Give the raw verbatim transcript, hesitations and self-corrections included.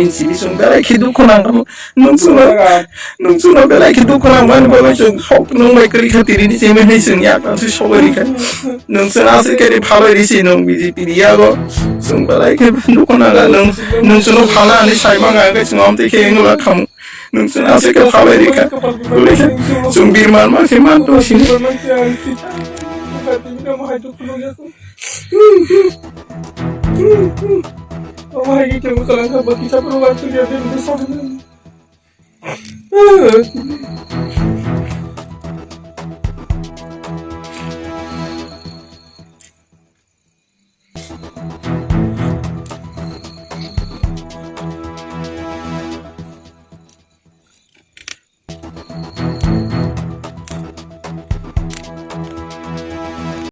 tini simi chwng belai khe dukhu nang. Nwng chwngno, nwng chwngno belai khe dukhu nang mani bagwi chwng hok nwng bai kwrwi kha tini simi hai chwng yak tang se sogwi rikha. Nwng chwngno aswk khe phalwi risi nwng B J P ni yago. Chwng belai khe dukhu nang nwng, nwng chwngno phalna ani sai manga khe chwng amtwi khe wngla khamu. Nwng chwngno aswk khe phalwi rikha. Kwlwi khe chwng birman ma khe man tong sini.